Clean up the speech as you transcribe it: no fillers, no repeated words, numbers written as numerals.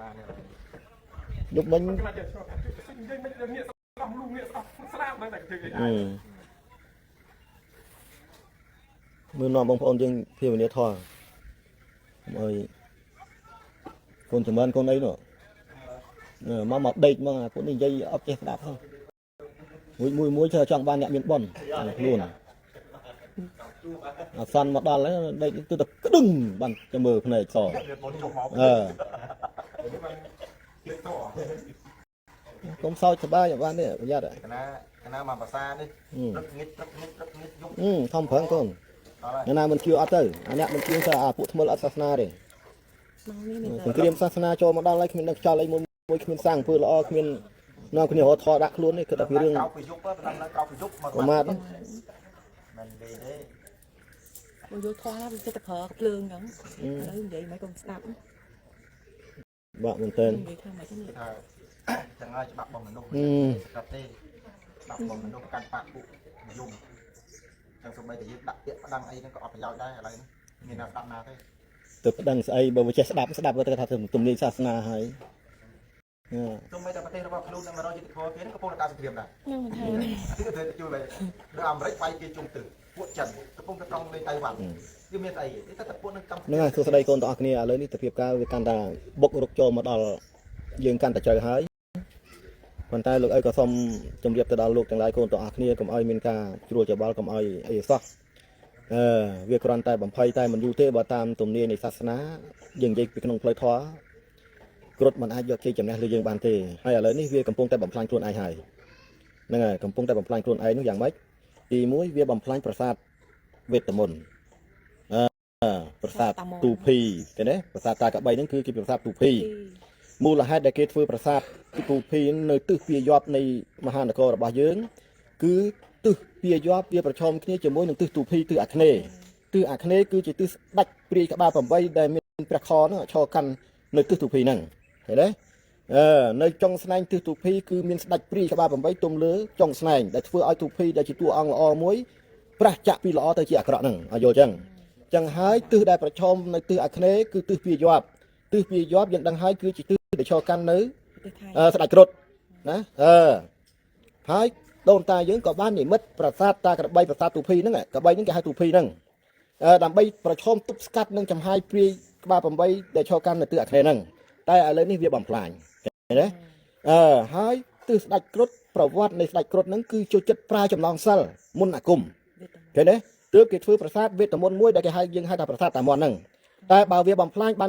បាទនេះ យប់មិញ ខ្លាចតែឆ្លងនិយាយមិនងាកស្ដោះលូងាកស្ដោះស្លាប់ហ្នឹងតែធ្វើអី អឺមើលនាំបងប្អូនយើងភាវនាធម៌កុំអើយកូនចម្រើនកូនអីនោះមកមកដេកមកអាពួកនេះនិយាយអត់ចេះស្ដាប់ផងមួយមួយមួយធ្វើចង់បានអ្នកមានប៉ុនខ្លួនអាសន្នមកដល់ហើយដេកទៅតែក្តឹងបានចាំមើលភ្នែកស វាបុនជុំមក អឺកុំសោចសប្បាយឲ្យបានទេប្រយ័ត្នក ណាកណាមកភាសានេះព្រឹកងិតព្រឹកងិតព្រឹកងិតយប់ អឺធំប្រឹងកូន ដល់ហើយ អ្នកណាមិនជឿអត់ទៅអាអ្នកមិនជឿទៅអាពួកថ្មិលអត់សាសនាទេ មកនេះមាន សង្គ្រាមសាសនាចូលមកដល់ហើយគ្មានដឹកខ្យល់អីមួយមួយគ្មានសាំងធ្វើល្អគ្មាននាំគ្នារត់ថដាក់ខ្លួននេះគឺតែពីរឿង ក្រោកពីយប់បណ្ដាំឡើងក្រោកពីយប់មក ប្រមាទ មិនទេទេ មកយល់ធေါ်ណាវាចិត្តតែប្រើភ្លើងហ្នឹងឥឡូវនិយាយមិនកុំស្ដាប់ បាក់មែនតើ និយាយថាម៉េចហ្នឹង ថាចឹងហើយច្បាប់របស់មនុស្ស អឺ ស្រាប់ទេច្បាប់របស់មនុស្សកាន់បាក់ពួកនិយមចឹងសូម្បីតែយើងដាក់ពាក្យប្តឹងអីហ្នឹងក៏អត់ប្រយោជន៍ដែរឥឡូវនេះមានអ្នកស្ដាប់ណាទេ ទៅប្តឹងស្អីបើវាចេះស្ដាប់ស្ដាប់ទៅថាទំនាញសាសនាហើយ សូម្បីតែប្រទេសរបស់ខ្លួននឹង100យុទ្ធធម៌គេហ្នឹងកំពុងតែកើតសង្គ្រាមដែរ ហ្នឹងមិនថា គឺត្រូវជួយបែរនៅអាមេរិកវាយគេជុំទិសពួកចិនកំពុងតែត្រង់លេងតៃវ៉ាន់វាមានស្អីទេតែពួកនឹងកំ ហ្នឹងហើយសួស្តីកូនទាំងអស់គ្នាឥឡូវនេះទភាពកាលវាកាន់តែបុករុកចូលមកដល់យើងកាន់តែជ្រៅហើយប៉ុន្តែលោកអីក៏សូមជម្រាបទៅដល់លោកទាំងឡាយកូនទាំងអស់គ្នាកុំឲ្យមានការជ្រួលច្របល់កុំឲ្យអីសោះអឺវាគ្រាន់តែបំភ័យតែមិនយូរទេបើតាមទំនាញនៃសាសនាយើងនិយាយពីក្នុងផ្លូវធម៌គ្រុឌមិនអាចយកជ័យជំនះលើយើងបានទេហើយឥឡូវនេះវាកំពុងតែបំផ្លាញខ្លួនឯងហើយហ្នឹងហើយកំពុងតែបំផ្លាញខ្លួនឯងនោះយ៉ាងម៉េចទី1វាបំផ្លាញប្រាសាទវេទមន្តអឺប្រាសាទទូភីឃើញទេប្រាសាទតាកបីហ្នឹងគឺជាប្រាសាទទូភី មូលហេតុដែលគេធ្វើប្រាសាទទូភីនៅទិសពាយ័ព្យនៃមហានគររបស់យើង គឺទិសពាយ័ព្យវាប្រឈមគ្នាជាមួយនឹងទិសទូភីទិសអាគ្នេយ៍ទិសអាគ្នេយ៍គឺជាទិសស្ដេចព្រាយក្បាល8ដែលមានព្រះខហ្នឹងឈរកាន់នៅទិសទូភីហ្នឹងឃើញទេអឺនៅចុងស្នែងទិសទូភីគឺមានស្ដេចព្រាយក្បាល8ទុំលើចុងស្នែងដែលធ្វើឲ្យទូភីដែលជាតួអង្គល្អមួយប្រះចាក់ពីល្អទៅជាអាក្រក់ហ្នឹងឲ្យយល់ចឹងចឹងហើយទិសដែលប្រឈមនៅទិសអាគ្នេយ៍គឺទិសពាយ័ព្យទិសពាយ័ព្យយើងដឹងហើយគឺជាទិសដែលឈរកាន់នៅ ប្រទេសថៃ អឺស្ដេចគ្រុឌណាអឺហើយដូនតាយើងក៏បាននិមិត្តប្រាសាទតាក្របីប្រាសាទទូភីហ្នឹងក្របីហ្នឹងគេហៅទូភីហ្នឹងអឺដើម្បីប្រឈមទប់ស្កាត់នឹងចំហាយព្រាយក្បាល8ដែលឈរកាន់នៅទិសអាគ្នេយ៍ហ្នឹងតែឥឡូវនេះវាបំផ្លាញឃើញទេអឺហើយទិសស្ដេចគ្រុឌប្រវត្តិនៃស្ដេចគ្រុឌហ្នឹងគឺចូលចិត្តប្រើចំណងសិលមុនអាគមឃើញទេទើបគេធ្វើប្រាសាទវេទមន្តមួយដែលគេហៅយើងហៅថាប្រាសាទតាមាន់ហ្នឹងតែបើវាបំផ្លាញបាន